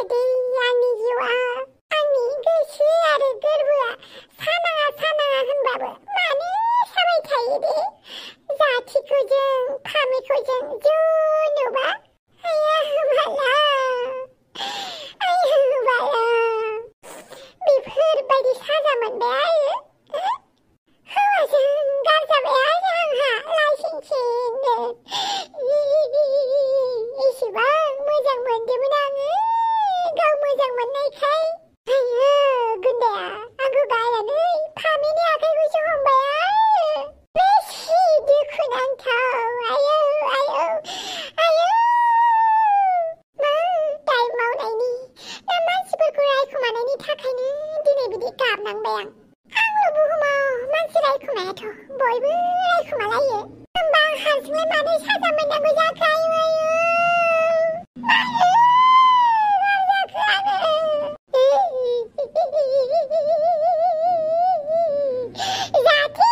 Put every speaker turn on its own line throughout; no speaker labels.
जाखोदे आंनि जिउआ आंनि गोसो आरो गोरबोआ सानाङा होनबाबो मानो साबाय थायो दे जाथिखौ जों फामिखौ जों नुबा बेफोरबायदि साजा मोनबाय हौवाजों गारजाबाय आंहा लाइसेन्सनो एसेबां मोजां मोनदोंमोन आङो गाव मोजां मोननायखाय गुन्दाया आंखौ गारनानै फामिनि आखाइखौसो हमबाय बेसे दुखुनांथाव आयौ दाय मावनायनि ना मानसिफोरखौ रायखुमानायनि थाखायनो दिनै बिदि गाबनांबाय आंल' बुहुमाव मानसि रायखुमायाथ' बयबो रायखुमालायो होमबा आं हारसिंलाय मानो साजा मोननांगौ जाखो जाहाथे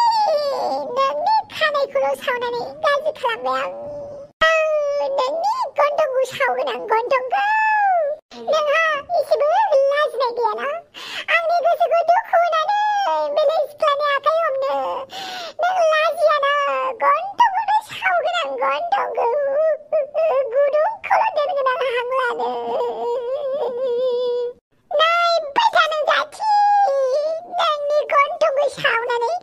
नोंनि खानायखौल' सावनानै गाज्रि खालामबाय आं नोंनि गन्थंखौ सावगोन आं गन्थंखौ नोंहा एसेबो लाजिनाय गैयाना आंनि गोसोखौ दुखु होनानै बेलेग सिख्लानि आखाइ हमनो नों लाजियाना गन्थंखौनो सावगोन आं गन्थंखौ गुदुंखौल' दोनगोन आं हां लानो नायबाय था नों जाथि नोंनि गन्थंखौ सावनानै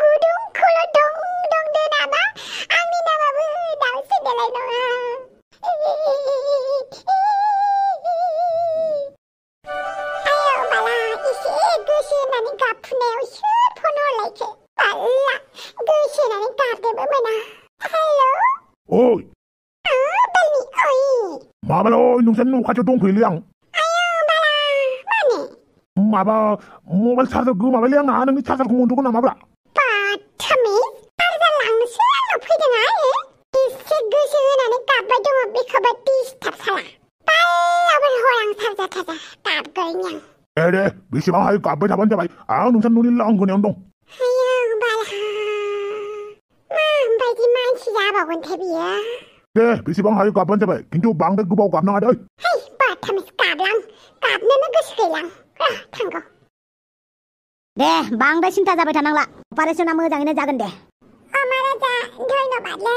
गुदुंखौल' दं दोनाबा आंनि नामाबो दाउसो देलाय नङा एसे गोसो होनानै गाबफुनायाव सोर फन हरलायखो बाल्ला गोसो होनानै गाबनोबो मोना हेलौ
ओइ
बालनि ओइ
माबाल' नोंसोरनि न' खाथियाव दंफैयोलै आं
बाला माने
माबा मबाइल चार्जार गोमाबायलै आंना नोंनि चार्जारखौ मोनथ'गोन नामाब्रा
बाथामि चार्जार लांनोसो आंनाव फैदों आरो एसे गोसो होनानै गाबबाय दङ बेखौबो डिस्टार्ब साला बाल्लाबो हर आं चार्जार गाबगोन आं
दे बेसेबां हायो गाबबाय थाबानो जाबाय आं नोंसोर न'नि लांगोनायावनो दं
माबायदि मानसि जाबावगोनथाय बियो
दे बेसेबां हायो गाबबानो जाबाय खिन्थु बांद्राय गोबाव गाबनाङा दै
बाथामिस गाबनोनो गोसो गैलां थांगौ
दे बांद्राय सिन्था जाबाय थानांला अपारेशना मोजाङैनो जागोन दे
महाराजा धन्यबादलै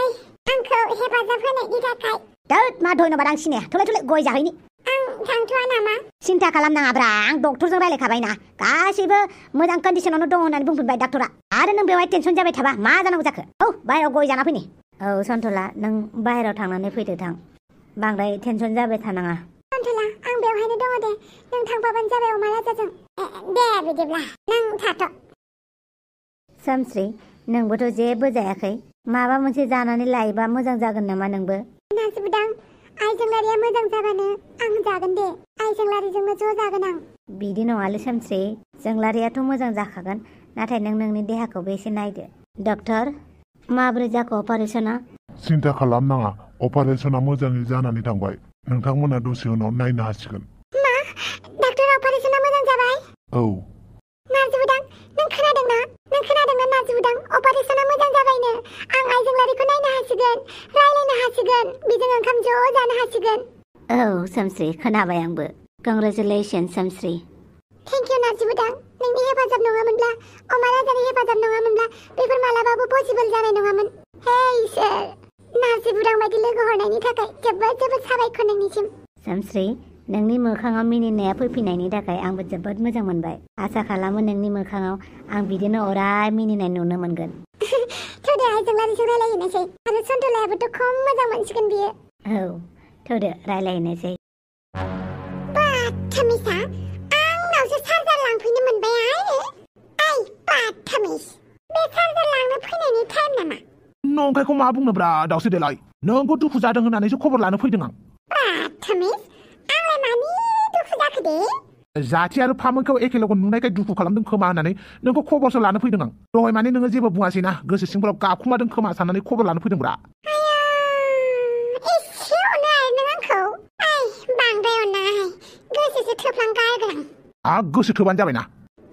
आंखौ हेफाजाब होनायनि थाखाय
दोद मा धन्यबाद आं सिने थले गय जाहैनि
आं थांथ'आ नामा
सिन्था खालामनाङाब्रा आं डक्टरजों रायलायखाबायना गासैबो मोजां कन्डिशनावनो दं होननानै बुंफिनबाय डाक्टरा आरो नों बेवहाय टेनसन जाबाय थाबा मा जानांगौ जाखो औ बाहेरायाव गय जाना फैनि औ सन्थला नों बाहेरायाव थांनानै फैदो थां बांद्राय टेनसन जाबाय थानाङा
सन्थला आं बेवहायनो दङ दे नों थांफाबानो जाबाय महाराजाजों दे बिदिब्ला नों थाथ'
सामस्रि नोंबोथ' जेबो जायाखै माबा मोनसे जानानै लायोबा मोजां जागोन नामा नोंबो
नाजिबुदां आइजोंलारिया मोजां जाबानो आं जागोन दे आइजोंलारिजोंनो ज' जागोन आं
बिदि नङालै सामस्रि जोंलारियाथ' मोजां जाखागोन नाथाय नों नोंनि देहाखौबो एसे नायदो डक्टर माबोरै जाखो अपारेशना
सिन्था खालामनाङा अपारेशना मोजाङै जानानै थांबाय नोंथांमोना दसे उनाव नायनो हासिगोन
मा डाक्टर अपारेशना मोजां जाबाय
औ
नाजिबुदां नों खोनादोंना नाजिबुदां अपारेशना मोजां जाबायनो आं आइजोंलारिखौ नायनो हासिगोन रायलायनो हासिगोन बेजों ओंखाम ज' जानो हासिगोन
औ सामस्रि खोनाबाय आंबो कंग्रेचुलेसन सामस्रि
थेंक इउ नाजिबुदां नोंनि हेफाजाब नङामोनब्ला महाराजानि हेफाजाब नङामोनब्ला बेफोर मालाबाबो पसिबल जानाय नङामोन हे इसोर नाजिबुदां बायदि लोगो हरनायनि थाखाय जोबोद साबायखर नोंनिसिम
सामस्रि नोंनि मोखाङाव मिनिनाया फैफिननायनि थाखाय आंबो जोबोद मोजां मोनबाय आसा खालामो नोंनि मोखाङाव आं बिदिनो अराय मिनिनाय नुनो मोनगोन
थौदो आइजोंलारिजों रायलायहैनोसै आरो सन्थलायाबोथ' खम मोजां मोनसिगोन बियो
औ थौदो रायलायहैनोसै
बाथामिसा आंनावसो चार्जार लांफैनो मोनबाय आइ बाथामिस बे चार्जार लांनो फैनायनि टाइम नामा
नंखायखौ मा बुंनोब्रा दाउसो देलाय नोंखौ दुखु जादों होननानैसो खबर लानो फैदों आं
बाथामिस आंलाय मानि दुखु जाखो दे
जाथि आरो फामोनखौ एखे लोगो नुनायखाय दुखु खालामदों खोमा होननानै नोंखौ खबरसो लानो फैदों आं दहाय माने नोङो जेबो बुङासैना गोसो सिंफोराव गाबखुमादों खोमा साननानै खबर लानो फैदोंब्रा
एसे अनो आरो नों आंखौ बांद्राय अननाङाहाय गोसोसो थोफ्लांगारगोन
आं गोसो थोबानो जाबायना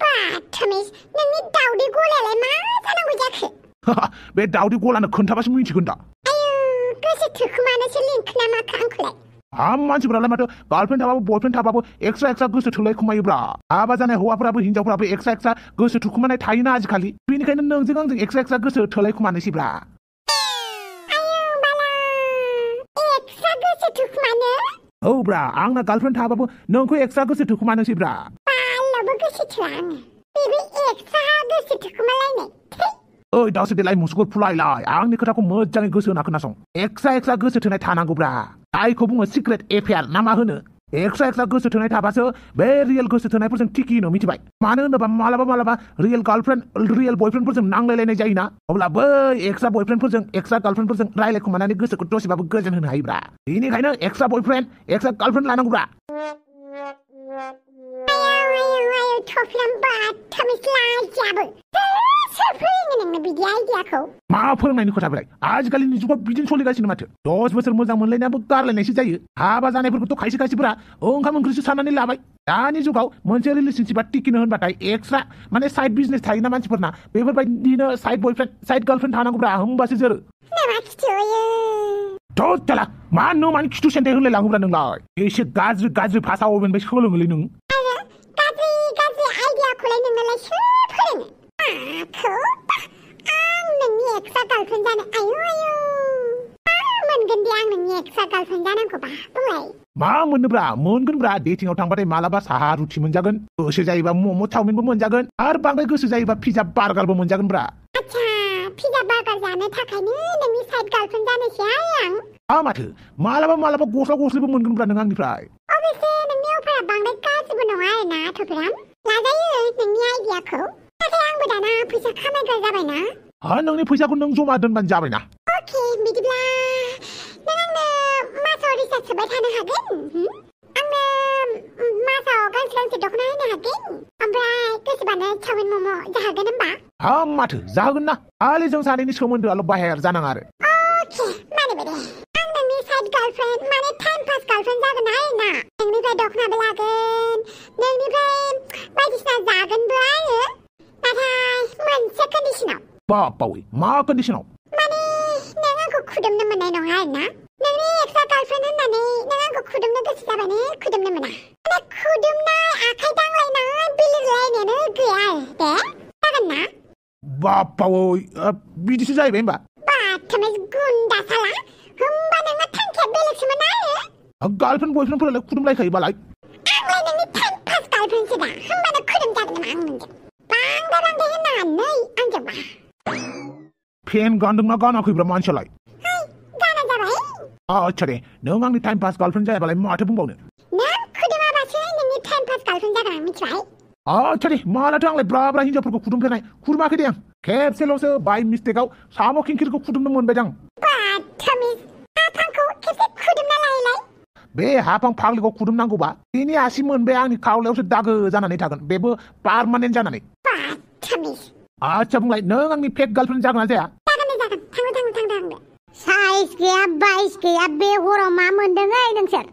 बाथामिस नोंनि दावदै गलायालाय मा जानांगौ जाखो
बे दावदै गलानो खोन्थाबासो मिथिगोन दा
गोसो थोखोमानोसो लिंखो ना माखो आंखौलाय
मानसिफोरालाय माथो गार्लफ्रेन्ड थाबाबो बयफ्रेन्ड थाबाबो एक्सट्रा गोसो थोलाय खोमायोब्रा हाबा जानाय हौवाफोराबो हिनजावफोराबो एक्सट्रा गोसो थुखुमानाय थायोना आजिखालि बेनिखायनो नोंजों आंजों एक्सट्रा गोसो थोलाय खोमानोसैब्रा औ ब्रा आंना गार्लफ्रेन्ड थाबाबो नोंखौ एक्सट्रा गोसो थुखुमानोसैब्रा ओइ दावसो देलाय मुसुगुर फुलायलाय आंनि खोथाखौ मोजाङै गोसो होना खोनासं एक्सट्रा गोसो थोनाय थानांगौब्रा जायखौ बुङो सिक्रेट एफेयार ना मा होनो एक्सट्रा गोसो थोनाय थाबासो बे रियेल गोसो थोनायफोरजों टिकिनो मिथिबाय मानो होनोबा मालाबा रियेल गार्लफ्रेन्ड रियेल बयफ्रेन्डफोरजों नांलायलायनाय जायोना अब्ला बै एक्सट्रा बयफ्रेन्डफोरजों एक्सट्रा गार्लफ्रेन्डफोरजों रायलायखुमानानै गोसोखौ दसेबाबो गोजोन होनो हायोब्रा बेनिखायनो एक्सट्रा बयफ्रेन्ड एक्सट्रा गार्लफ्रेन्ड लानांगौब्रा मा फोरोंनायनि खोथा बेलाय आजिखालिनि जुगाव बिदिनो सोलिगासिनो माथो 10 बोसोर मोजां मोनलायनायाबो गारलायनायसो जायो हाबा जानायफोरखौथ' खायसेफोरा ओंखाम ओंख्रिसो साननानै लाबाय दानि जुगाव मोनसे रिलेशनशिपआ टिकिनो होनबाथाय एक्सट्रा माने साइड बिजनेस थायोना मानसिफोरना बेफोरबायदिनो साइड बयफ्रेन्ड साइड गार्लफ्रेन्ड थानांगौब्रा होमबासो जोरो चला मा नो मानि खिथु सेन्टाय होनलाय लाङोब्रा नोंलाय एसे गाज्रि भाषा अबेनिफ्राय सोलोङोलै नों मा मोननोब्रा मोनगोनब्रा डेटिंआव थांबाथाय मालाबा साहा रुटि मोनजागोन गोसो जायोबा मम' चाउमिनबो मोनजागोन आरो बांद्राय गोसो जायोबा पिज्जा बार्गारबो मोनजागोनब्रा
पिज्जा बार्गार जानो थाखायनो नोंनि साइड गार्लफ्रेन्ड जानोसै आं
माथो मालाबा गस्लाबो मोनगोनब्रा नों आंनिफ्राय
अबेसे नोंनि अफारा बांद्राय गाज्रिबो नङा आरोना थफिराम लाजायो नोंनि आइडियाखौ नाथाय आंबो दाना फैसा खामायग्रा जाबायना
नोंनि फैसाखौ नों जमा दोनबानो जाबायना
अके बिदिब्ला नों आंनो मासाव रिसार्ज सोबाय थानो हागोन आंनो मासाव गांसे दख'ना होनो हागोन ओमफ्राय गोसोबानो चाउमिन मम' जाहोगोन होमबा
माथो जागोन ना खालि जों सानैनि सोमोन्दोआल' बाहेर जानाङा आरो
अके मानिबाय दे आं नोंनि साइड गार्लफ्रेन्ड माने टाइम पास गार्लफ्रेन्ड जागोन आरोना नोंनिफ्राय दख'नाबो लागोन नोंनिफ्राय बायदिसिना जागोनबो आरो नाथाय मोनसे कन्डिसनाव
बावै मा कन्डिसनाव
माने नों आंखौ खुदुमनो मोननाय नङा आरोना नोंनि एक्सट्रा गार्लफ्रेन्ड होननानै नों आंखौ खुदुमनो गोसो जाबानो खुदुमनो मोना माने खुदुमनाय आखाइ दांलायनाय बिलिरलायनायानो गैया आरो दे जागोन ना
बावै बिदिसो जाहैबाय होमबा
बाथमै गुन्दा साला होमबा नोंना थांखिया बेलेगसोमोन आरो
गार्लफ्रेन्ड बयफ्रेन्डफोरालाय खुदुमलायखायोबालाय
आंलाय नोंनि टाइम पास गार्लफ्रेन्डसो दा होमबानो खुदुम जागोन नामा आं नोंजों बांद्राय होननाङा नै आंजोंबा
फेन गानदोंना गानाखैब्रा मानसियालाय
गाना जाबाय
आच्छा दे नों आंनि टाइम पास गार्लफ्रेन्ड जायाबालाय माथो बुंबावनो
नों खुदुमाबासो नोंनि टाइम पास गार्लफ्रेन्ड जागोन आं मिथिबाय
आच्छा दे मालाथो आंलाय ब्रा हिनजावफोरखौ खुदुमफेरनाय खुदुमाखै दे आं खेबसेल'सो बाय मिस्टेकआव साम' खिंखिरखौ खुदुमनो मोनबाय आं
बाथमिज हाफांखौ खेबसे खुदुमना लायलाय
बे हाफां फाग्लिखौ खुदुमनांगौबा बेनि आसि मोनबाय आंनि खावलायावसो दागो जानानै थागोन बेबो पार्मानेन्ट जानानै
बाथमिज
आच्छा बुंलाय नों आंनि फेक गार्लफ्रेन्ड जागोन ना जाया
जागोन
साइज गैया बाइस गैया बे हराव मा मोनदों नोंसोर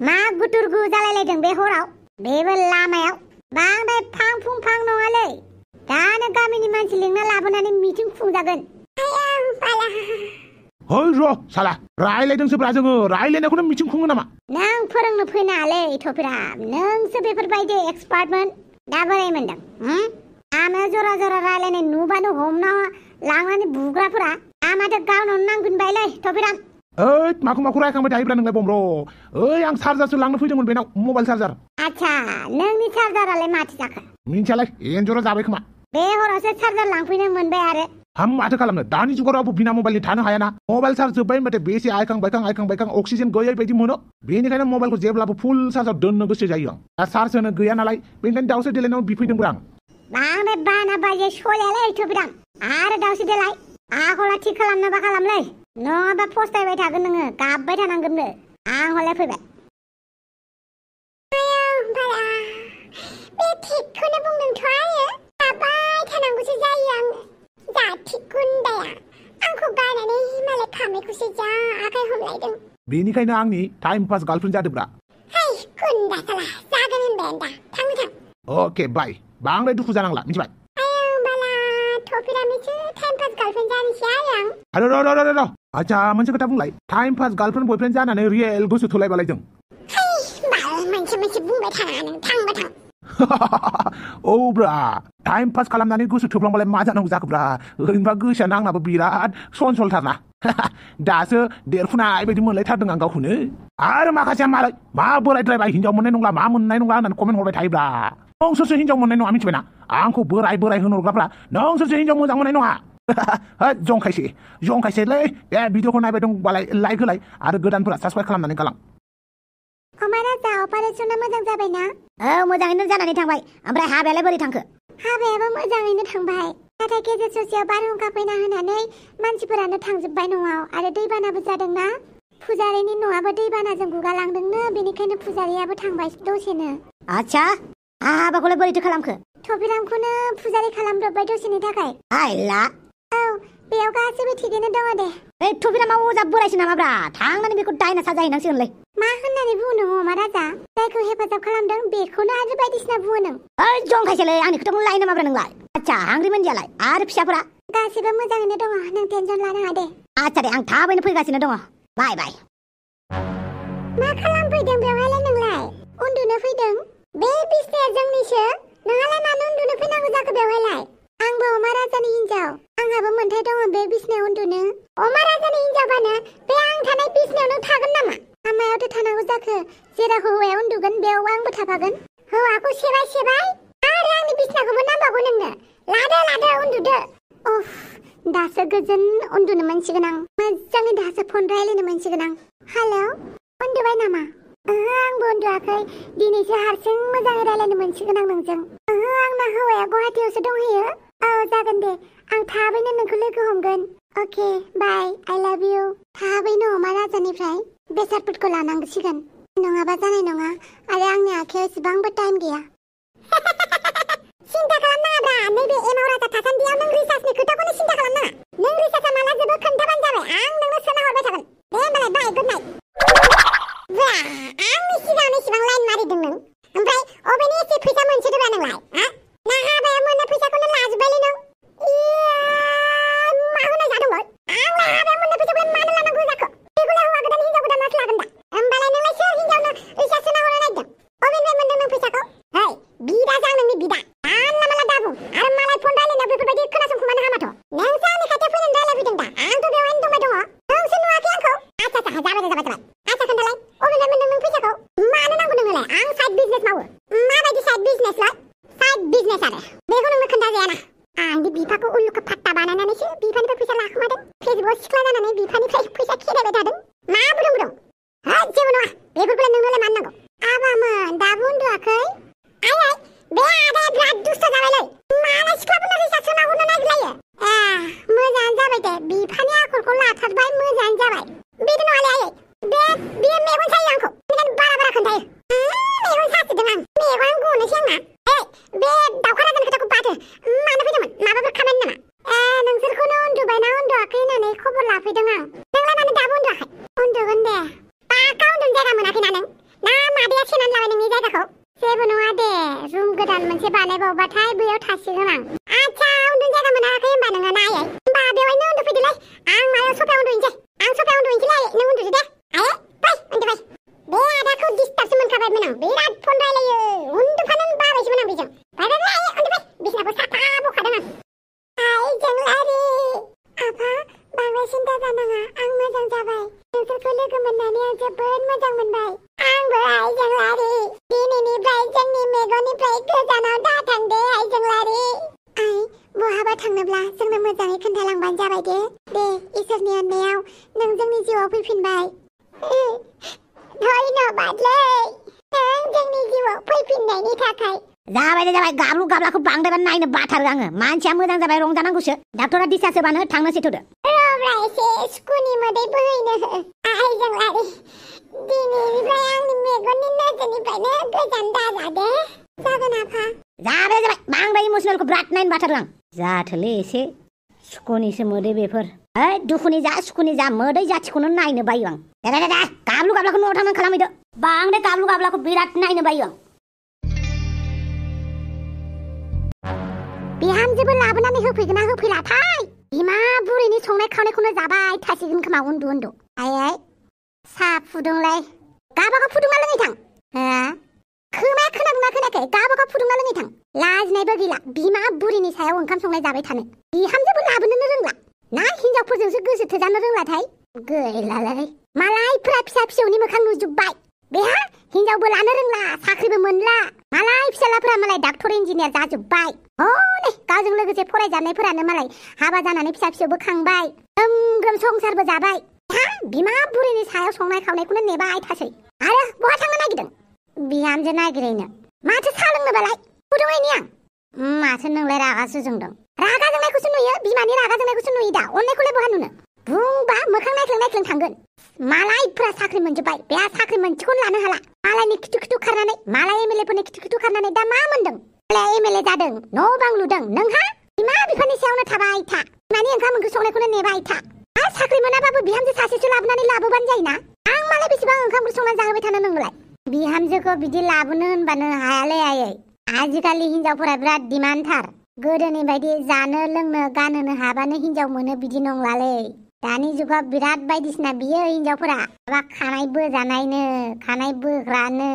मा गुथुरगु जालायलायदों बे हराव बेबो लामायाव बांद्राय फां नङालै दानो गामिनि मानसि लिंना लाबोनानै मिटिं खुंजागोन
है र' साला रायलायदोंसोब्रा जोङो रायलायनायखौनो मिटिं खुङो नामा
नों फोरोंनो फैनाङालै थफिराम नोंसो बेफोरबायदि एक्सपार्टमोन दा बोरै मोनदों आमायाव जरा रायलायनाय नुबानो हमना लांनानै बुग्राफोरा आमाथो गावनावनो नांगोन बायलै थफिराम
ओइ माखौ रायखांबाय थायोब्रा नोंलाय बमब्र ओइ आं चार्जारसो लांनो फैदोंमोन बेनाव मबाइल चार्जार
आच्छा नोंनि चार्जारालाय माथो जाखो
मिन्थियालाय एन्जरा जाबाय खोमा
बे हरावसो चार्जार लांफैनो मोनबाय आरो
माथो खालामनो दानि जुगाव रावबो बिना मबाइलनि थानो हायाना मबाइल चार्ज जोब्बाय होनबाथाय बेसे आइखां बायखां अक्सिजेन गैयै बायदि मोनो बेनिखायनो मबाइलखौ जेब्लाबो फुल चार्जाव दोननो गोसो जायो आं दा चार्ज होनो गैया नालाय बेनिखायनो दावसो देलायनाव बिफैदोंब्रा आं
बांद्राय बाना बाजे सलियालै थफिराम आरो दावसो देलाय आखला थिग खालामनोबा खालामलै नङाबा फस्थायबाय थागोन नोङो गाबबाय थानांगोनबो आं हले फैबाय
बे थिगखौनो बुंदोंथ' आरो गाबबाय थानांगौसो जायो आं जा थिग गुन्दाया आंखौ गारनानै मालाय खामायखौसो जा आखाइ हमलायदों
बेनिखायनो आंनि टाइम पास गार्लफ्रेन्ड जादोब्रा
हाय गुन्दा साला जागोन होनबाय आं दा थां
अके बाय बांद्राय दुखु जानांला मिथिबाय
आयौ बाला थफिरामैसो टाइम पास गार्लफ्रेन्ड जानोसै आरो आं
र आच्छा मोनसे खोथा बुंलाय टाइम पास गार्लफ्रेन्ड बयफ्रेन्ड जानानै रियेल गोसो थोलायबालाय जों
मोनसे बुंबाय थाङा नों थांबा थां
औ ब्रा टाइम पास खालामनानै गोसो थोफ्लांबालाय मा जानांगौ जाखोब्रा ओरैनोबा गोसोआनो आंनाबो बिराद सनसलथारना दासो देरफुनाय बायदि मोनलायथारदों आं गावखौनो आरो माखासेया मालाय मा बोरायद्रायबाय हिनजाव मोननाय नंला मा मोननाय नंला होननानै कमेन्ट हरबाय थायोब्रा नोंसोरसो हिनजाव मोननाय नङा मिथिबायना आंखौ बोराय होनहरग्राफ्रा नोंसोरसो हिनजाव मोजां मोननाय नङा जंखायसेलै बे भिडिअखौ नायबाय दंबालाय लाइक होलाय आरो गोदानफोरा साबस्क्राइब खालामनानै गालां
राजा अपारेसना मोजां जाबायना
मोजाङैनो जानानै थांबाय ओमफ्राय हाबायालाय बोरै थांखो
हाबायाबो मोजाङैनो थांबाय नाथाय गेजेर ससेयाव बारहुंखा फैना होनानै मानसिफोरानो थांजोब्बाय न'आव आरो दैबानाबो जादोंना फुजारिनि न'आबो दैबानाजों गुगालांदोंनो बेनिखायनो फुजारियाबो थांबाय दसेनो
आच्छा हाबाखौलाय बोरैथो खालामखो
थबिरामखौनो फुजारि खालामब्रबबाय दसेनि थाखाय
आइला
औ बेयाव गासैबो थिगैनो दङ दे
बे थबिरामा अजा बोरायसो नामाब्रा थांनानै बेखौ दायना साजायहैनांसिगोनलै
मा होननानै बुङो अमा राजा जायखौ हेफाजाब खालामदों बेखौनो आरो बायदिसिना बुङो नों
जंखायसोलै आंनि खोथाखौनो लायो नामाब्रा नोंलाय आच्छा आंग्रिमोनदियालाय आरो फिसाफोरा
गासैबो मोजाङैनो दङ नों टेनसन लानाङा दे
आच्छा दे आं थाबैनो फैगासिनो दङ बाय बाय
मा खालामफैदों बेवहायलाय नोंलाय उन्दुनो फैदों बे बिसनाया जोंनिसो नोंहालाय मानो उन्दुनो फैनांगौ जाखो बेवहायलाय आंबो अमा राजानि हिनजाव आंहाबो मोन्थाय दङ बे बिसनायाव उन्दुनो अमा राजानि हिनजावबानो बे आं थानाय बिसनायाव नों थागोन नामा मायावथो थानांगौ जाखो जेराव हौवाया उन्दुगोन बेयाव आंबो थाफागोन हौवाखौ सेबाय आरो आंनि बिसनाखौबो नांबावगौ नोंनो लादो उन्दुदो उफ दासो गोजोन उन्दुनो मोनसिगोन आं मोजाङै दासो फन रायलायनो मोनसिगोन आं हेलौ उन्दुबाय नामा आंबो उन्दुआखै दिनैसो हारसिं मोजाङै रायलायनो मोनसिगोन आं नोंजों आंना हौवाया गुवाहाटीयावसो दंहैयो औ जागोन दे आं थाबैनो नोंखौ लोगो हमगोन अके बाय आइ लाभ इउ थाबैनो अमा राजानिफ्राय बेसादफोरखौ लानांसिगोन नङाबा जानाय नङा आरो आंनि आखायाव एसेबांबो टाइम गैया सिन्था खालामनाङाब्रा नैबे एमाव राजा थासान्दियाव नों रिसार्चनि खोथाखौनो सिन्था खालामनाङा नों रिसार्चआ माला जोबो खोन्थाबानो जाबाय आं नोंनो सोना हरबाय थागोन दे होमबालाय बाय गुड नाइट आंनि सिगाङावनो इसेबां लाइन मारिदों नों ओमफ्राय अबेनि एसे फैसा मोनसोदोब्रा नोंलाय ना हाबायाव मोननाय फैसाखौनो लाजोब्बायलै नों मा होनाय जादोंमोन आंलाय हाबायाव मोननाय फैसाखौलाय मानो लानांगौ जाखो बेखौलाय हौवा गोदान हिनजाव गोदानासो लागोन दा होमबालाय नोंलाय सोर हिनजावनो रिसार्च सोना हरनो नागिरदों अबेनिफ्राय मोनदों नों फैसाखौ है बिदा जा नोंनि बिदा जानला माला दाबुं आरो मालाय फन रायलायनायाव बेफोरबायदि खोनासंखुमानो हामाथ' नोंसो आंनि खाथियाव फैनानै रायलायफैदों दा आंथ' बेवहायनो दंबाय दङ नोंसो नुवाखै आंखौ आच्छा जाबाय आच्छा खोन्थालाय अबेनिफ्राय मोनदों नों फैसाखौ मानो नांगौ नोंनोलाय आं साइड बिजनेस मावो माबायदि साइड बिजनेसलाय साइड बिजनेस आरो बेखौ नोंनो खोन्थाजायाना आंनि बिफाखौ उल्लुखौ फात्ता बानायनानैसो बिफानिफ्राय फैसा लाखुमादों फेसबुकआव सिख्ला जानानै बिफानिफ्राय फैसा खेरायबाय थादों मा बुदों जेबो नङा बेफोरखौलाय नोंनोलाय मानो नांगौ आबामोन दाबो उन्दुआखै आइ बे आदाया बिराद दुस्थ जाबायलै मालाय सिख्लाफोरनो रिसार्च सोना हरनो नागिरलायो मोजाङानो जाबाय दे बिफानि आखलखौ लाथारबाय मोजाङानो जाबाय बेदि नङालै आयै बेयो मेगन सायो आंखौ बेनिखायनो बारा खोन्थायो मेगन सासोदों आं मेगन गनोसै आंना बे दाउखा राजानि खोथाखौ बादो मानो फैदोंमोन माबाफोर खामानि नामा नोंसोरखौनो उन्दुबायना उन्दुआखै होननानै खबर लाफैदों आं नोंलाय मानो दाबो उन्दुआखै उन्दुगोन दे पाक्का उन्दुनो जायगा मोनाखैना नों ना मादैया सेनानै लाबाय नोंनि जायगाखौ जेबो नङा दे रुम गोदान मोनसे बानायबावबाथाय बैयाव थासिगोन आं आच्छा उन्दुनो जायगा मोनाखै होमबा नोङो ना आयै होमबा बेवहायनो उन्दुफैदोलै आं मायाव सफायाव उन्दुहैनोसै नों उन्दुदो दे आयै फै उन्दुबाय बे आदाखौ डिस्टार्बसो मोनखाबायमोन आं बिराद फन रायलायो उन्दुफानो बाबायसोमोन आं बेजों बाय उन्दुबाय बिसनाखौ साफा बखादों आं आइ जोंलारि आफा बांद्राय सिन्था जानाङा आं मोजां जाबाय नोंसोरखौ लोगो मोननानै आं जोबोद मोजां मोनबाय आंबो आइ जोंलारि दिनैनिफ्राय जोंनि मेगननिफ्राय गोजानाव दाथां दे आइ जोंलारि आइ बहाबा थांनोब्ला जोंनो मोजाङै खोन्थालांबानो जाबाय दे इसोरनि अननायाव नों जोंनि जिउआव फैफिनबाय धन्यबादलै नों जोंनि जिउआव फैफिननायनि थाखाय
जाबाय गाब्लु गाब्लाखौ बांद्रायबा नायनो बाथारो आङो मानसिया मोजां जाबाय रंजानांगौसो डाक्टरा दिसासो बानो थांनोसै थ'दो
रब्रा एसे स्कुनि मोदै बोहैनो आइ जोंलारि दिनैनिफ्राय आंनि मेगननि नोजोरनिफ्रायनो गोजान दाजा दे जागोन आफा
जाबाय बांद्राय इमसनेलखौ बिराद नायनो बाथारो आं जाथोलै एसे सुखुनिसो मोदै बेफोर दुखुनि जा सुखुनि जा मोदै जाथिखौनो नायनो बायो आं दे गाब्लु गाब्लाखौ न'आव थांनानै खालामहैदो बांद्राय गाब्लु गाब्लाखौ बिराद नायनो बायो आं
बिहामजोबो लाबोनानै होफैगोन ना होफैलाथाय बिमा बुरैनि संनाय खावनायखौनो जाबाय थासिगोन खोमा उन्दु उन्दु आयै साहा फुदुंलाय गाबागाव फुदुंना लोङै थां खोमाया खोनागोना खोनायाखै गाबागाव फुदुंना लोङै थां लाजिनायबो गैला बिमा बुरैनि सायाव ओंखाम संनाय जाबाय थानो बिहामजोबो लाबोनोनो रोंला ना हिनजावफोरजोंसो गोसो थोजानो रोंलाथाय गैलालै मालायफ्रा फिसा फिसौनि मोखां नुजोब्बाय बेहा हिनजावबो लानो रोंला साख्रिबो मोनला मालाय फिसालाफोरा मालाय डाक्टर इन्जिनियार जाजोब्बाय हनै गावजों लोगोसे फरायजानायफोरानो मालाय हाबा जानानै फिसा फिसौबो खांबाय ग्रोम संसारबो जाबाय बिमा बुरैनि सायाव संनाय खावनायखौनो नेबाय थासै आरो बहा थांनो नागिरदों बिहामजो नागिरैनो माथो साहा लोंनोबालाय फुदुंनायनि आं माथो नोंलाय रागासो जोंदों रागा जोंनायखौसो नुयो बिमानि रागा जोंनायखौसो नुयो दा अननायखौलाय बहा नुनो बुंबा मोखां नायख्लें नायख्लें थांगोन मालायफ्रा साख्रि मोनजोब्बाय बेहा साख्रि मोनसेखौनो लानो हाला मालायनि खिथु खिथु खारनानै मालाय एमएलएफोरनि खिथु खिथु खारनानै दा मा मोनदों मालाय एमएलए जादों न' बां लुदों नोंहा बिमा बिफानि सायावनो थाबाय था बिमानि ओंखाम ओंख्रि संनायखौनो नेबाय था आरो साख्रि मोनाबाबो बिहामजो सासेसो लाबोनानै लाबोबानो जायोना आं मालाय बेसेबां ओंखाम ओंख्रि संनानै जाहोबाय थानो नोंलाय बिहामजोखौ बिदि लाबोनो होनबानो हायालै आयै आजिखालि हिनजावफोरा बिराद डिमान्डथार गोदोनि बायदि जानो लोंनो गानहोनो हाबानो हिनजाव मोनो बिदि नंलालै दानि जुगाव बिराद बायदिसिना बियो हिनजावफोरा माबा खानाय बोजानायनो खानाय बोग्रानो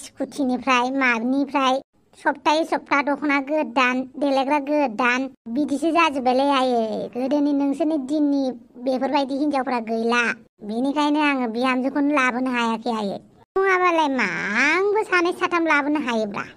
स्कुटिनिफ्राय मानिफ्राय सप्तायै सप्ता दख'ना गोदान देलायग्रा गोदान बिदिसो जाजोब्बायलै आयै गोदोनि नोंसोरनि दिननि बेफोरबायदि हिनजावफोरा गैला बेनिखायनो आङो बिहामजोखौनो लाबोनो हायाखै आयै नङाबालाय मा आंबो सानै साथाम लाबोनो हायोब्रा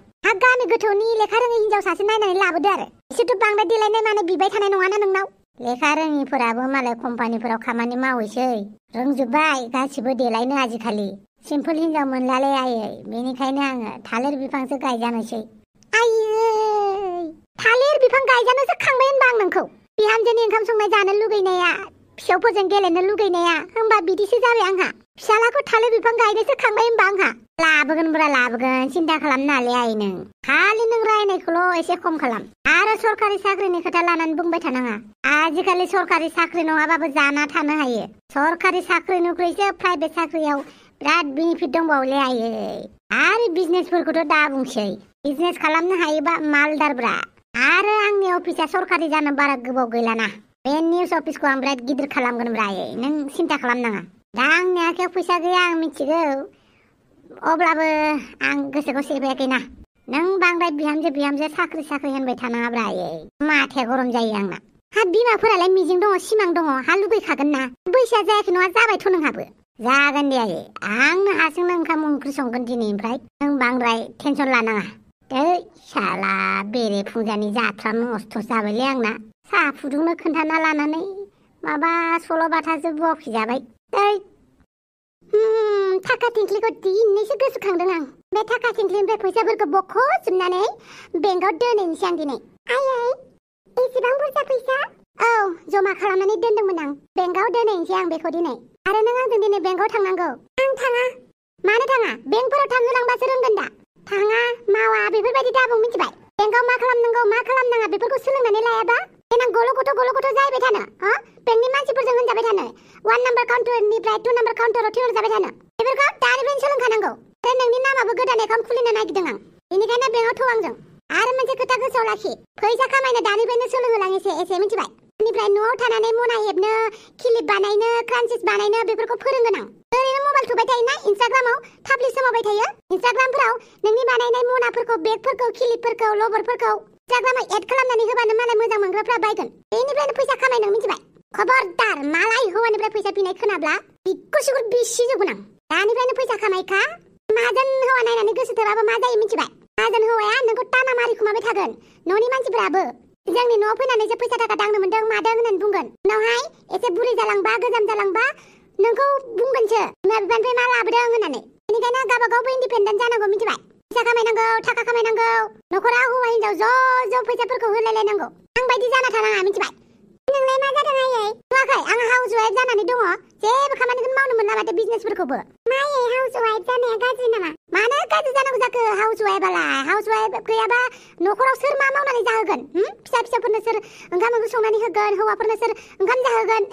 गामि गोथौनि लेखा रोङै हिनजाव सासे नायनानै लाबोदो आरो बिसोरथ' बांद्राय देलायनाय माने बिबाय थानाय नङाना नोंनाव लेखा रोङिफोराबो मालाय कम्पानिफोराव खामानि मावैसै रोंजोब्बाय गासिबो देलायनो आजिखालि सिम्पोल हिनजाव मोनलालै आयै बेनिखायनो आङो थालिर बिफांसो गायजानोसै आयै थालिर बिफां गायजानोसो खांबाय होनबा आं नोंखौ बिहामजोनि ओंखाम संनाय जानो लुगैनाया फिसौफोरजों गेलेनो लुगैनाया होनबा बिदिसो जाबाय आंहा फिसालाखौ थालिर बिफां गायनोसो खांबाय होनबा आंहा लाबोगोनब्रा लाबोगोन सिन्था खालामनाङालै आयै नों खालि नों रायनायखौल' एसे खम खालाम आरो सरकारि साख्रिनि खोथा लानानै बुंबाय थानाङा आजिखालि सरकारि साख्रि नङाबाबो जाना थानो हायो सरकारि साख्रिनिख्रुइसो प्राइभेट साख्रियाव बिराद बेनिफिट दंबावोलै आयै आरो बिजनेसफोरखौथ' दा बुंसै बिजनेस खालामनो हायोबा मालदारब्रा आरो आंनि अफिसा सरकारि जानो बारा गोबाव गैलाना बे निउस अफिसखौ आं बिराद गिदिर खालामगोनब्रा आयै नों सिन्था खालामनाङा दा आंनि आखायाव फैसा गैया आं मिथिगौ अब्लाबो आं गोसोखौ सेरबायाखैना नों बांद्राय बिहामजो साख्रि होनबाय थानाङाब्रा आयै माथाया गरम जायो आंना हा बिमाफोरालाय मिजिं दङ सिमां दङ हा लुगैखागोन ना बैसोआ जायाखै नङा जाबायथ' नोंहाबो जागोन दे आयै आंनो हारसिंनो ओंखाम ओंख्रि संगोन दिनैनिफ्राय नों बांद्राय टेनसन लानाङा दै साला बेरे फुंजानि जाथ्रा नस्थ' जाबायलै आंना साहा फुदुंनो खोन्थाना लानानै माबा सल'बाथासो बखिजाबाय दै थाखा थिंख्लिखौ दिनैसो गोसोखांदों आं बे थाखा थिंख्लिनिफ्राय फैसाफोरखौ बख'जोबनानै बेंकआव दोनहैनोसै आं दिनै आयै एसेबां बुरजा फैसा औ जमा खालामनानै दोनदोंमोन आं बेंकआव दोनहैनोसै आं बेखौ दिनै आरो नों आंजों दिनै बेंकआव थांनांगौ आं थाङा मानो थाङा बेंकफोराव थांहोलांबासो रोंगोन दा थाङा मावा बेफोरबायदि दाबुं मिथिबाय बेंकआव मा खालामनांगौ मा खालामनाङा बेफोरखौ सोलोंनानै लायाबा देनां गल' गथ' जाहैबाय थानो बेंकनि मानसिफोरजों होनजाबाय थानो 1 नाम्बार काउन्टारनिफ्राय 2 नाम्बार काउन्टाराव थिनहरजाबाय थानो बेफोरखौ दानिफ्रायनो सोलोंखानांगौ आरो नोंनि नामाबो गोदान एकाउन्ट खुलिनो नागिरदों आं बेनिखायनो बेंकआव थौ आंजों आरो मोनसे खोथा गोसोआव लाखि फैसा खामायनो दानिफ्रायनो सोलोंहोलां एसे मिथिबाय बेनिफ्राय न'आव थानानै मना हेबनो क्लिप बानायनो क्रान्चिस बानायनो बेफोरखौ फोरोंगोन आं ओरैनो मबाइल थुबाय थायोना इन्स्टाग्रामाव थाफ्लि सोमावबाय थायो इन्स्टाग्रामफोराव नोंनि बानायनाय मनाफोरखौ बेगफोरखौ क्लिपफोरखौ लबरफोरखौ इन्स्टाग्रामाव एड खालामनानै होबानो मालाय मोजां मोनग्राफ्रा बायगोन बेनिफ्रायनो फैसा खामायनो मिथिबाय खबरदार मालाय हौवानिफ्राय फैसा बिनाय खोनाब्ला बिगुर सिगुर बिसिजोबगोन आं दानिफ्रायनो फैसा खामायखा माहाजोन हौवा नायनानै गोसो थोबाबो मा जायो मिथिबाय माहाजोन हौवाया नोंखौ टाना मारि खुमाबाय थागोन न'नि मानसिफोराबो जोंनि न'आव फैनानैसो फैसा थाखा दांनो मोन्दों मादों होननानै बुंगोन उनावहाय एसे बुरि जालांबा गोजाम जालांबा नोंखौ बुंगोनसो बिमा बिफानिफ्राय मा लाबोदों होननानै बेनिखायनो गावबागावबो इन्डिपेन्डेन्ट जानांगौ मिथिबाय फैसा खामायनांगौ थाखा खामायनांगौ न'खराव हौवा हिनजाव ज' फैसाफोरखौ होलायलायनांगौ आं बायदि जाना थानाङा मिथिबाय नोंलाय मा जादों आयै नुवाखै आं हाउस वाइफ जानानै दङ जेबो खामानिखौनो मावनो मोनला माथो बिजनेसफोरखौबो मायै हाउस वाइफ जानाया गाज्रि नामा मानो गाज्रि जानांगौ जाखो हाउस वाइफआलाय हाउस वाइफ गैयाबा न'खराव सोर मा मावनानै जाहोगोन फिसाफोरनो सोर ओंखाम ओंख्रि संनानै होगोन हौवाफोरनो सोर ओंखाम जाहोगोन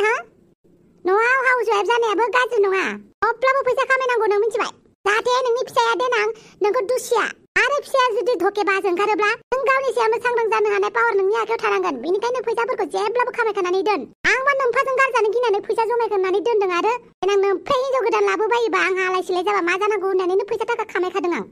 न'आव हाउस वाइफ जानायाबो गाज्रि नङा अब्लाबो फैसा खामायनांगौ नों मिथिबाय जाहाथे नोंनि फिसाया देनां नोंखौ दुसिया आरो फिसाया जुदि धकेबाज ओंखारोब्ला नों गावनि सायावनो सांग्रां जानो हानाय पावार नोंनि आखायाव थानांगोन बेनिखायनो फैसाफोरखौ जेब्लाबो खामायखानानै दोन आंबा नोम्फाजों गारजानो गिनानै फैसा जमायखानानै दोनदों आरो देनां नोम्फा हिनजाव गोदान लाबोबायोबा आंहा आलाय सिलाय जाबा मा जानांगौ होननानैनो फैसा थाखा खामायखादों आं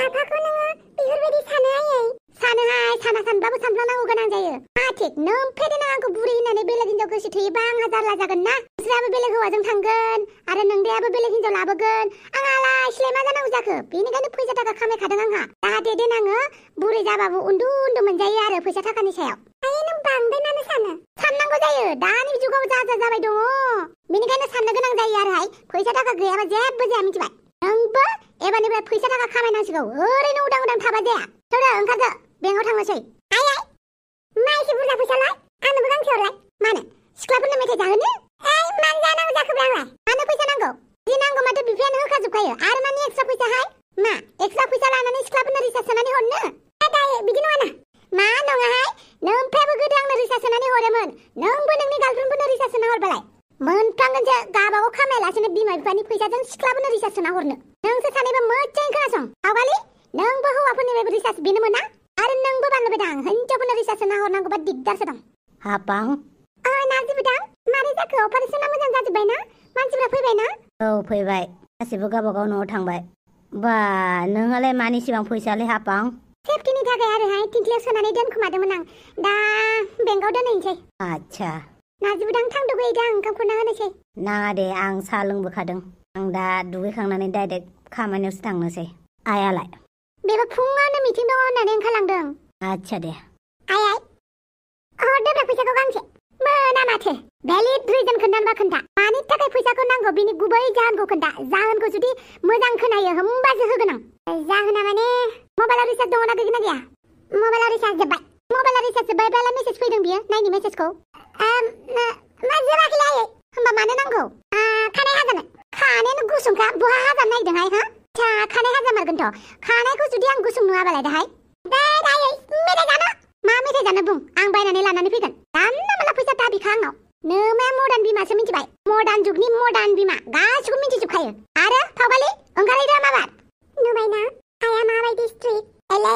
आफाखौ नोङो बेफोरबायदि सानो आयै सानोहाय साना सानब्लाबो सानफ्लांनांगौ गोनां जायो थिक नोम्फा देनां आंखौ बुरै होननानै बेलेग हिनजाव गोसो थोयोबा आंहा जारला जागोन ना नोंस्राबो बेलेग हौवाजों थांगोन आरो नोंदायाबो बेलेग हिनजाव लाबोगोन आं आलाय सिलाय मा जानांगौ जाखो बेनिखायनो फैसा थाखा खामायखादों आंहा जाहाथे देनाङो बुरै जाबाबो उन्दु उन्दु मोनजायो आरो फैसा थाखानि सायाव आयै नों बांद्राय मानो साननांगौ जायो दानि जुगाव जा जाबाय दङ बेनिखायनो साननो गोनां जायो आरोहाय फैसा थाखा गैयाबा जेबो जाया मिथिबाय नोंबो एबारनिफ्राय फैसा थाखा खामायनांसिगौ ओरैनो उदां उदां थाबा जाया थौदो ओंखारदो बेंकआव थांनोसै आयै मा एसे बुरजा फैसालाय आंनोबो गांसे हरलाय मानो सिख्लाफोरनो मेथाइ जाहोनो मानो जानांगौ जाखोब्ला आंलाय मानो फैसा नांगौ जि नांगौ माथो बिफायानो होखाजोबखायो आरो मानि एक्सट्रा फैसाहाय मा एक्सट्रा फैसा लानानै सिख्लाफोरनो रिसार्ज सोनानै हरनो दायो बिदि नङाना मा नङाहाय नोम्फायाबो गोदो आंनो रिसार्ज सोनानै हरोमोन नोंबो नोंनि गार्लफ्रेन्डफोरनो रिसार्ज सोना हरबालाय मोनफ्लांगोनसो गाबागाव खामायालासेनो बिमा बिफानि फैसाजों सिख्लाफोरनो रिसार्ज सोना हरनो नोंसोर सानैबो मोजाङै खोनासं आवगालि नोंबो हौवाफोरनिफ्रायबो रिसार्ज बिनो मोना आरो नोंबो बानलुबाय दां हिनजावफोरनो रिसार्ज सोना हरनांगौबा दिगदारसो दं
हापां
नार्जि बुदां मारै जाखो अपारेसना मोजां जाजोब्बाय ना मानसिफ्रा फैबाय ना
औ फैबाय गासिबो गावबागाव न'आव थांबाय बा नोंहालाय मानि सिबां फैसालै हापां
सेफटिनि थाखाय आरोहाय थिंख्लियाव सोनानै दोनखोमादोंमोन आं दा बेंकआव दोनहैनोसै
आच्छा
नार्जि बुदां थांदोगै दा ओंखाम खुरना होनोसै
नाङा दे आं साहा लोंबोखादों आं दा दुगैखांनानै डाइरेक्ट खामानियावसो थांनोसै आयालाय
बेबो फुङावनो मिटिं दङ होननानै ओंखारलांदों
आच्छा दे
आइ हरदोब्रा फैसाखौ गांसे मोना माथो भेलिड रिजन खोन्थानोबा खोन्था मानि थाखाय फैसाखौ नांगौ बिनि गुबै जाहोनखौ खोन्था जाहोनखौ जुदि मोजां खोनायो होमबासो होगोन आं जाहोना माने मबाइलाव रिसार्ज दङना गैगोना गैया मबाइलाव रिसार्ज जोब्बाय मबाइलाव रिसार्ज जोब्बायब्ला मेसेज फैदों बियो नायनि मेसेजखौ मा जोबाखैलै आयै होमबा मानो नांगौ खानाय हाजानो खानायानो गुसुंखा बहा हाजानो नायदोंहाय हा खानाय हाजामारगोनथ' खानायखौ जुदि आं गुसुं नुवाबालाय दाहाय आयै मेथाइ जानो मा मेथाइ जानो बुं आं बायनानै लानानै फैगोन जानला माला फैसा दाबिखा आंनाव नोमा मडार्न बिमासो मिथिबाय मडार्न जुगनि मडार्न बिमा गासिखौबो मिथिजोबखायो आरो फावगालि ओंखारहैदो माबार नुबायना आया माबायदि स्ट्रिक एले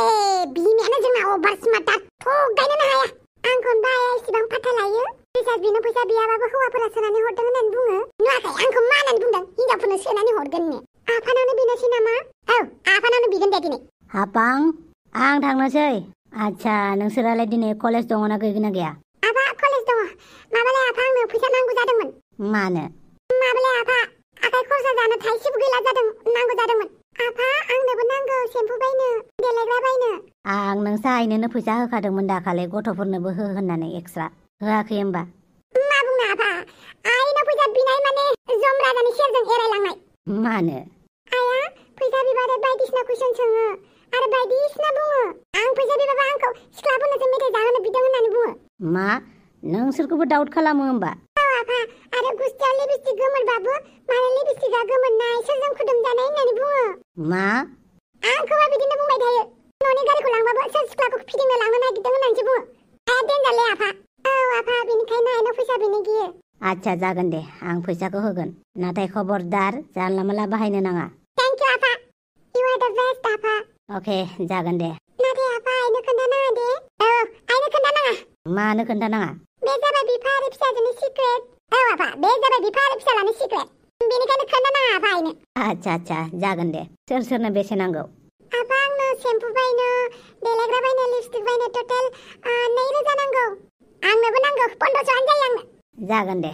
बिमायानो जोंना अभार स्मार्ट थगायनोनो हाया आंखौनो आया इसिबां फाथा लायो रिसार्ज बिनो फैसा बियाबाबो हौवाफोरा सोनानै हरदों होननानै बुङो नुवाखै आंखौ मा होननानै बुंदों हिनजावफोरनो सोनानै हरगोननो आफानावनो बिनोसै नामा औ आफानावनो बिगोन दे दिनै
हापां आं थांनोसै आच्छा नोंसोरालाय दिनै कलेज दङना गैगोना गैया
आफा कलेज दङ माबालाय आफा आंनो फैसा नांगौ जादोंमोन
मानो
माबालाय आफा आखाइ खरसा जानो थाइसेबो गैला नांगौ जादोंमोन आफा आंनोबो नांगौ सेम्पु बायनो देलायग्रा बायनो
आं नोंसा आइनोनो फैसा होखादोंमोन दाखालि गथ'फोरनोबो हो होननानै एक्सट्रा होआखै होमबा
मा बुंनो आफा आइनाव फैसा बिनाय माने जमराजानि सेरजों एरायलांनाय
मानो
आया फैसा बिबाथाय बायदिसिना कुइसन सोङो आरो बायदिसिना बुङो आं फैसा बिबाबा आंखौ सिख्लाफोरनोसो मेथाइ जाहोनो बिदों होननानै बुङो
मा नोंसोरखौबो डाउट खालामो होमबा
औ आफा आरो गुस्थियाव लिपस्टिक गोमोरबाबो माने लिपस्टिकआ गोमोरनाय सोरजों फुदुंजानाय होननानै बुङो
मा
आंखौबा बिदिनो बुंबाय थायो न'नि गारिखौ लांबाबो सोर सिख्लाखौ फिदिंनो लांनो नागिरदों होननानैसो बुङो आया देनजारलै आफा औ आफा बेनिखायनो आइनाव फैसा बिनो गियो
आच्छा जागोन दे आं फैसाखौ होगोन नाथाय खबरदार जानला माला बाहायनो नाङा
थेंक इउ आफा इउ आर द बेस्ट आफा
अके जागोन दे
नाथाय आफा आइनो खोन्थानाङा दे औ आइनो खोन्थानाङा
मानो खोन्थानाङा
बे जाबाय बिफा आरो फिसाजोनि सिक्रेट औ आफा बे जाबाय बिफा आरो फिसालानि सिक्रेट बेनिखायनो खोन्थानाङा आफा आइनो
आच्छा जागोन दे सोर सोरनो बेसे नांगौ
आफा आंनो सेम्पु बायनो देलायग्रा बायनो लिपस्टिक बायनो टटेल 2000 नांगौ आंनोबो नांगौ 1500 आनो जायो आंनो
जागोन दे